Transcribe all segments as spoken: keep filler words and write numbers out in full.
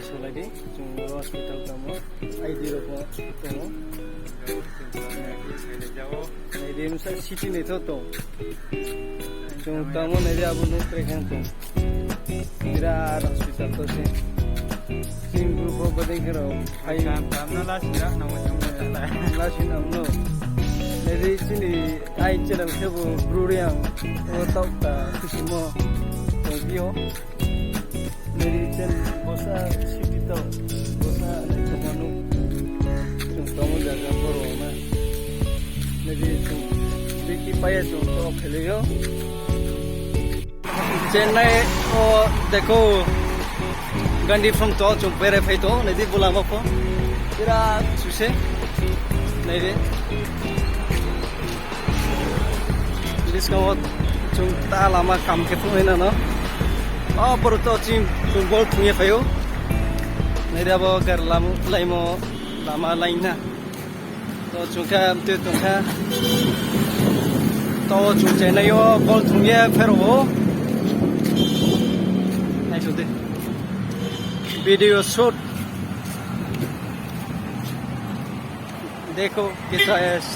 Solai di, chung hospital tamo, I D rao pho tamo. Nai di, msa city ni tho tong. Chung tamo nai di, abo no tre khe tong. Birat hospital to se. Chini bru pho bodei khe rao. Ai, tam, tam na lasi na, namo chung na. Lasi na no. Nai di chini ai channel khe bo Bru Reang. O taoh ta kusimo. Tong phi o. Nai di channel bosa city to. Bosa nai tongma no. Chung tongmo jaga boro na. Nai di chung biki paya chung to khelai o. Chennai o dekho Gandhi Prom to chung berai phai tong, nai di bo lama pho. Birat su se. Nai di. Buskang wo chung ta lama kam khe phung hai na no. O boro to chini chung ball thung ye phai ou. Nai di abo gar lama laimo lama line na. To chung khe, tui tong khe. To chung Chennai yo ball thung ye pherao ou. Nai su di. Video shoot. Dekho, kaisa es.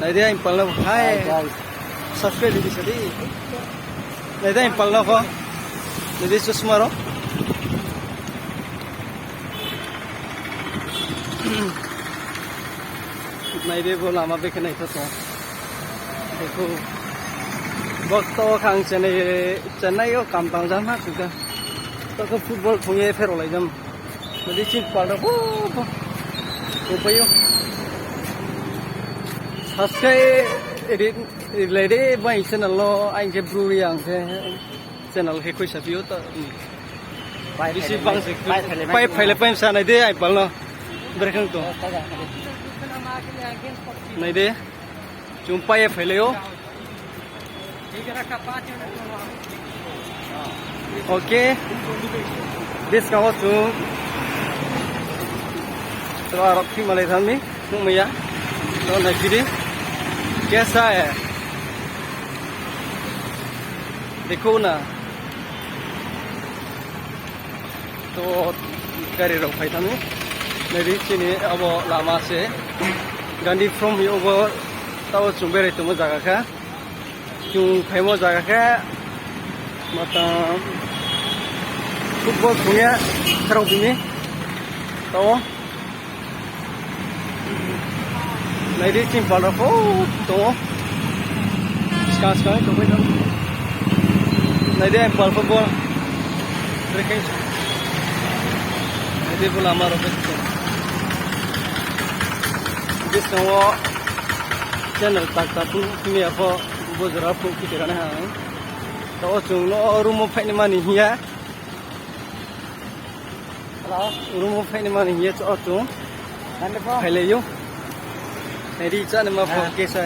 Nai di aini pal no. Hi. Hi, guys. Subscribe di sa di. Nai di aini pal no pho. Nai di chusma rao. Nai di bo lama bekhe nai tho tong. Dekho. Bo to khang Chennai, Chennai yo kam tang jam ha suka. To khe football thung ye pherao lai jam. Nai di chini pal rao pho, pho. Upai yo. Subscribe ri, rilai di bai channel no, aini khe Bru Reang khe channel khe khuisa phi ou to. Bisi bang se pai phaile pai sa nai di aini pal no. Brekhe tong. Nai di. Chung pai ye phailai ou. Okay. Buskang wo chung to arok phi malai thanng mi, nuhmai ya. To nai phi di. Kaisa e. Dekho na. To gari rao phai thanng mi. Nai di chini abo lama se. Gandhi Prom hi obo tao chung berai tongmo zaga kha. Chung phaimo zaga khe matang football thung ye kharao bini tao. Nai di chini pal rao pho tong ou. Skang skang tongpai tong. Nai di aini pal pho bo. Brekhe. Nai di bo lama rao brekhe tong. Buskang wo channel tak tak phung mi ya pho bo jora phung khe rana ha. Tao chung no room wo phainaima ni hing ye. Room wo phainaima ni hing ye chung phailai ou. Nai di chánaima pho kesa.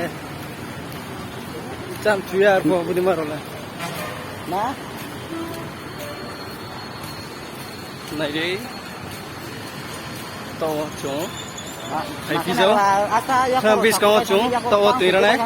Cham chu ya pho bodei ma rao la. Nai di. Tao chung. Hai phi jao. Buskang wo chung tao tui ra nai.